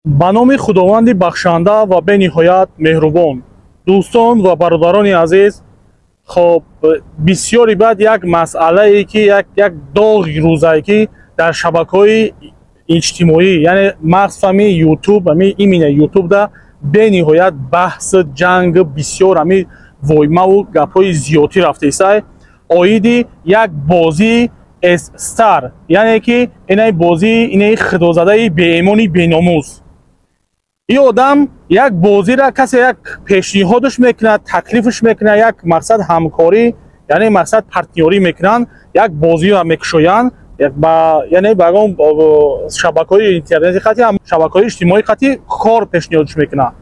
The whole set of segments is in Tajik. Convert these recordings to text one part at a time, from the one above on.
Ба номи Худованди бахшанда ва бениҳоят меҳрубон. Дӯстон ва бародарони азиз, хоб, бисёри баъд як масъалае ки як доғи рӯзае ки дар шабакаҳои иҷтимоӣ, яъне махсус ами Ютуб, ами именно Ютубда бениҳоят баҳс, ҷанг, бисёр ами воймаву гапҳои зиёдтӣ рафтесай оиди як бозии Стар, яъне ки инаи бозии инаи худозадаи беэмони беномус. Ин одам як бозира касе як пешниҳодаш мекунад, таклифаш мекунад, як мақсад ҳамкорӣ, яъне мақсад партнёрӣ мекунанд, як бозиро мекушоянд, яъне ба ягон шабакаҳои интернети хати, шабакаҳои иҷтимоӣ хати кор пешниҳодаш мекунад.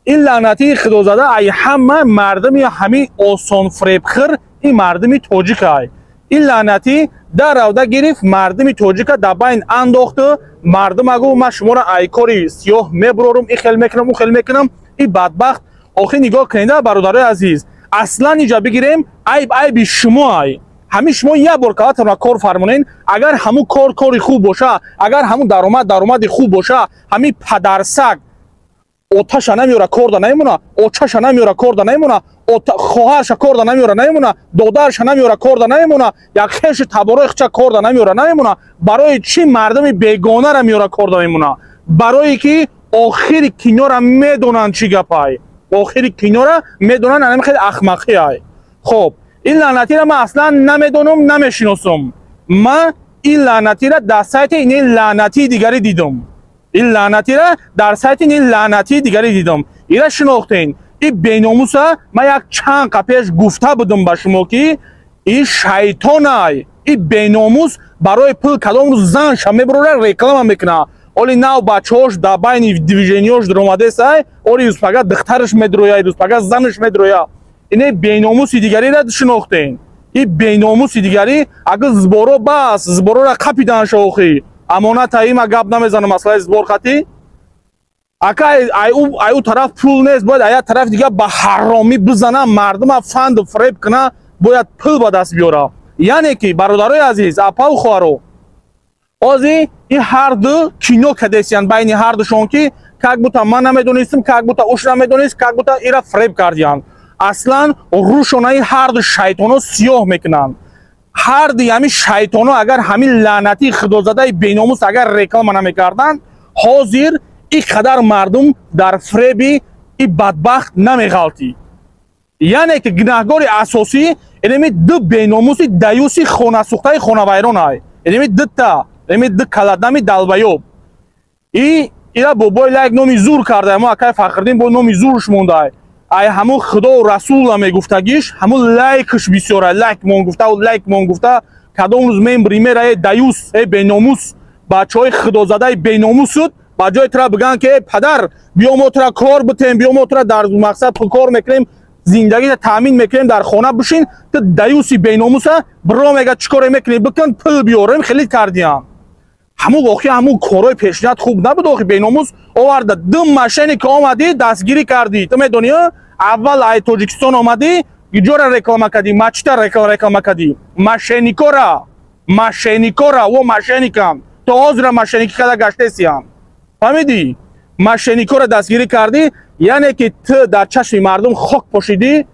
Ин лаънатии худозада ай ҳама мардуми ҳамин осонфиребхӯр, ин мардуми тоҷикай. Ин лаънатӣ дар равда гирифт, мардуми тоҷика дар байн андохту мардума гуфт: «Ман шуморо ай кори сиёҳ мебурорум, ин хел мекунам, ӯ хел мекунам». Ин бадбахт, охир нигоҳ кунеда, бародарои азиз, аслан иҷа бигирем, айб айби шумо ай. Ҳамин шумо як бор калатонро кор фармонен, агар ҳамун кор кори хуб боша, агар ҳамун даромад даромади хуб боша, ҳамин падарсаг оташа намеёра, корда намемона, очаша намеёра, корда намемона, хоҳарша корда намеёра, намемона, додарша намеёра, корда намемона, як хеши таборои хича корда намеёра, намемона. Барои чӣ мардуми бегонара меёра, корда мемона? Барое ки охири кинора медонанд чӣ гапай, охири кинора медонанд, анами хеле ахмақӣ ай. Хоб, ин лаънатиро ман аслан намедонам, намешиносам. Ман ин лаънатиро дар сайти ин лаънатии дигарӣ дидам, ин лаънатира дар сайти ин лаънатии дигарӣ дидам, ира шинохтен. И беномуса ман як чанд қа пеш гуфта будам ба шумо, ки и шайтонай, и беномус барои пул кадом рӯз занша мебурора, реклама мекуна. Оли нав бачаҳош дар байни движениёш дуромадесай, оли рӯзпага духтараш медроя, рӯзпага занаш медроя. Ине беномуси дигариро шинохтен. И беномуси дигарӣ агар сборо бас, сборора қапиданша. Охи амоната има гап намезанам, масъалаи сбор хатӣ ака, ай ӯ тараф пул нест, бояд ая тарафи дига ба ҳаромӣ бизана, мардума фанду фиреб куна, бояд пул ба даст биёра. Яъне ки, бародарои азиз, апаву хоҳаро, ози ин ҳарду кино кадесиянд байни ҳардушон, ки как будто ман намедонистам, как будто уш намедонист, как будто ира фиреб кардиянд. Аслан рӯшонаи ҳарду шайтоно сиёҳ мекунанд. Ҳарди ҳамин шайтоно агар ҳамин лаънатии худозадаи беномус агар реклама намекарданд, ҳозир ин қадар мардум дар фиреби и бадбахт намеғалтӣ. Яъне ки гунаҳгори асосӣ инами ду беномуси даюси хонасӯхтаи хонавайронай, инами дута, инами ду каладами долбоёб. И ира бобои лайк номи зур карда, мо акай Фахриддин бо номи зурш мондай, ай ҳамун худоу расула мегуфтагиш, ҳамун лайкш бисёра, лайк мон гуфта, лайк мон гуфта. Кадом рӯз мембри мера, э даюс, э беномус, бачаҳои худозадаи беномусуд ба ҷои тура бигӯянд, ки э падар, биё мо тура кор битем, биё мо тура дар мақсад пулкор мекунем, зиндагита таъмин мекунем, дар хона бишин, ту даюси беномуса биро мега, чӣ коре мекунӣ, бикун, пул биёрем. Хелит кардиям. Ҳамун воқеа, ҳамун корҳои пешниҳод хуб набуд. Охи беномус оварда ду мошенник омадӣ, дастгирӣ кардӣ. Ту медонӣ, аввал ай Тоҷикистон омадӣ, ҷора реклама кардӣ, мачита реклама кардӣ, мошенникора, мошенникора, о мошенникам то ҳозира мошенникӣ карда гаштесиям, фаҳмидӣ? Мошенникора дастгирӣ кардӣ, яъне ки ту дар чашми мардум хок пошидӣ.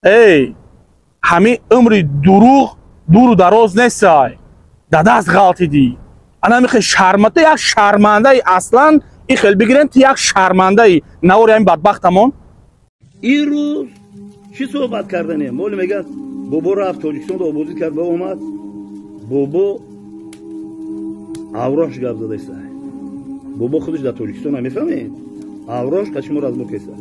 Эй, ҳамин умри дурӯғ дуру дароз нестай, да даст ғалтидӣ. Ана михе шармата, як шармандаи. Аслан ин хел бигирем, ту як шармандаи. Навори ҳамин бадбахтамон. Ин рӯз чӣ суҳбат карданем? Моли мегӯяд, бобо рафт Тоҷикистонро обозӣ кард ва омад, бобо аврош гап задаиста. Бобо худаш дар Тоҷикистон, мефаҳмед, аврош қачимо разбор кеста.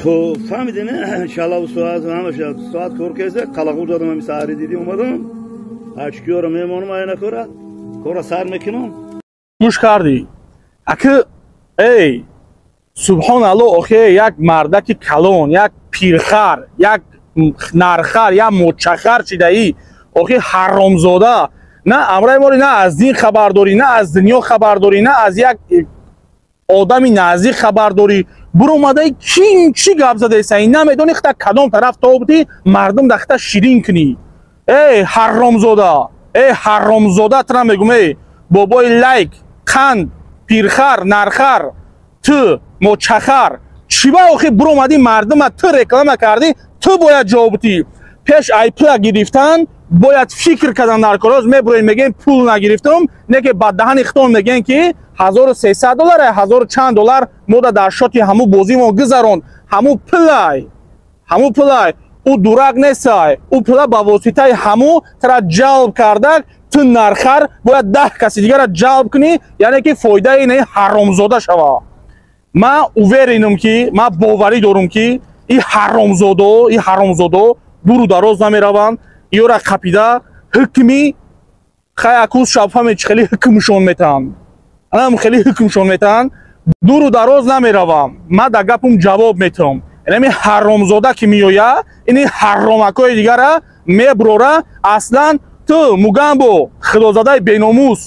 Хуб, фаҳмидин, шалаву соат ҳамаша соат кор кеста. Қалағур задам, ҳами саҳари дидӣ омадам, ачкиёро мемонам, айна кора кора сар мекунам. Гӯш кардӣ, аки, эй субҳон алло, охе як мардаки калон, як пирхар, як нархар, як мочахар шидаӣ. Охи ҳаромзода, на амраи мори, на аз дин хабар дорӣ, на аз дунё хабар дорӣ, на аз як одами наздик хабар дорӣ. Буромадаи ким чӣ гап задаесаи, намедонӣ хита кадом тараф тобудӣ, мардум да хита ширин кунӣ. Эй ҳаромзода, эй ҳаромзода, тра мегум, эй бобои лайк қанд. Пирхар, нархар, ту мочахар, чӣ ба охи биромадӣ, мардума ту реклама кардӣ, ту бояд ҷавоб битӣ. Пеш ай пула гирифтан бояд фикр кардан дар короз. Мебуроем, мегӯем, пул нагирифтум, не ки ба даҳани хитон мегӯем, ки 1300 доллар, ҳазору чанд доллар мода дар шоти ҳаму бозимо гузаронд. Ҳаму пулай, ҳаму пулай. Ӯ дурак нестай, ӯ пула ба воситаи ҳаму тара ҷалб кардак. Ту нархар бояд 10 каси дигара ҷалб кунӣ, яъне ки фоидаи ин ҳаромзода шава. Ман уверен ам, ки ман боварӣ дорум, ки и ҳаромзодо, и ҳаромзодо дуру дароз намераванд. Иёра қапида ҳукми хаякуз шабфаме чи хеле ҳукмшон метаҳанд, анам хеле ҳукмшон метаҳанд. Дуру дароз намеравам, ман дар гапум ҷавоб метавам. Инами ҳаромзода ки меоя, ини ҳаромакҳои дигара меброра. Аслан ту, Мугамбо, худозадаи беномус,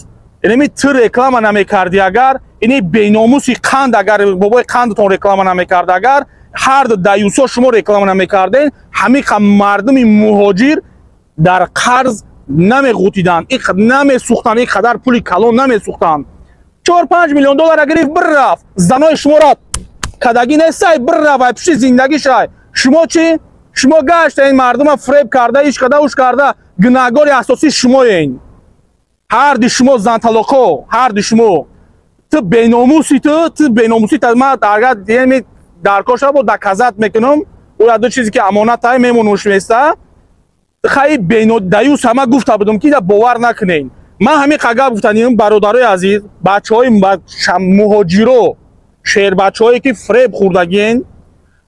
инами ту реклама намекардӣ, агар ини беномуси қанд, агар бобои қандатон реклама намекард, агар ҳар даюсо шумо реклама намекарден, ҳамиқа мардуми муҳоҷир дар қарз намеғутиданд, намесӯхтанд, ин қадар пули калон намесӯхтанд. 4-5 миллион доллара гирифт, бирафт. Занои шуморо кадагӣ нестай, бирав ай пушти зиндагишай. Шумо чӣ? Шумо гашта ин мардума фреб карда, иш карда, уш карда. Гунаҳгори асосӣ шумоен, ҳарди шумо, занталоқо, ҳарди шумо. Ту беномуси, ту беномуси. Ман агар дар кор шава, бо доказать мекунам. Ӯ яду чизе ки амонатай мемонуш места. Хай, даюс ҳама гуфта будам, ки бовар накунен. Ман ҳамин қагап гуфтаним, бародарои азиз, бачаҳои муҳоҷиро, шербачаҳое ки фреб хӯрдагиен,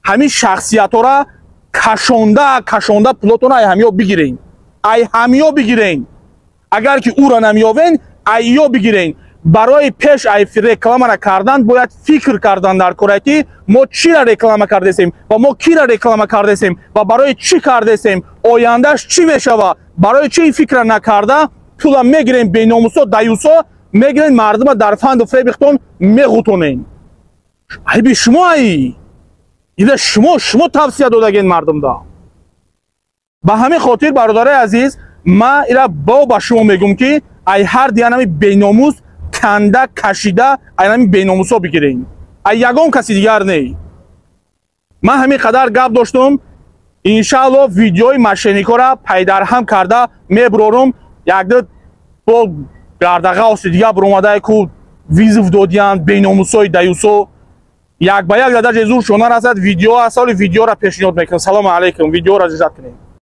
ҳамин шахсиятҳора кашонда кашонда пулотона ай ҳамиё бигирен, ай ҳамиё бигирен. Агар ки ӯра намеёвен, айё бигирен. Барои пеш ай рекламара кардан бояд фикр кардан дар кора, ки мо чира реклама кардесем ва мо кира реклама кардесем ва барои чӣ кардесем, ояндаш чӣ мешава. Барои чӣ ин фикра накарда пула мегирем? Беномусо, даюсо мегирен, мардума дар фанду фребихтон меғутонен. Айби шумо, ай ида шумо тавсия додаген мардумда. Ба ҳамин хотир, бародарои азиз, ман ира бо ба шумо мегӯм, ки ай ҳар диянами беномус канда кашида айнами беномусо бигирен, ай ягон каси дигар не. Ман ҳамин қадар гап доштум. Иншаалло, видеои мошенникора пайдарҳам карда мебурорум. Якду бо гардағавси дига буромадае ку вызов додиянд беномусои даюсо. Як ба як дадаҷе зур шона расад. Видео асоли видеора пешниҳод мекунам. Салому алайкум. Видеора жижат кунем.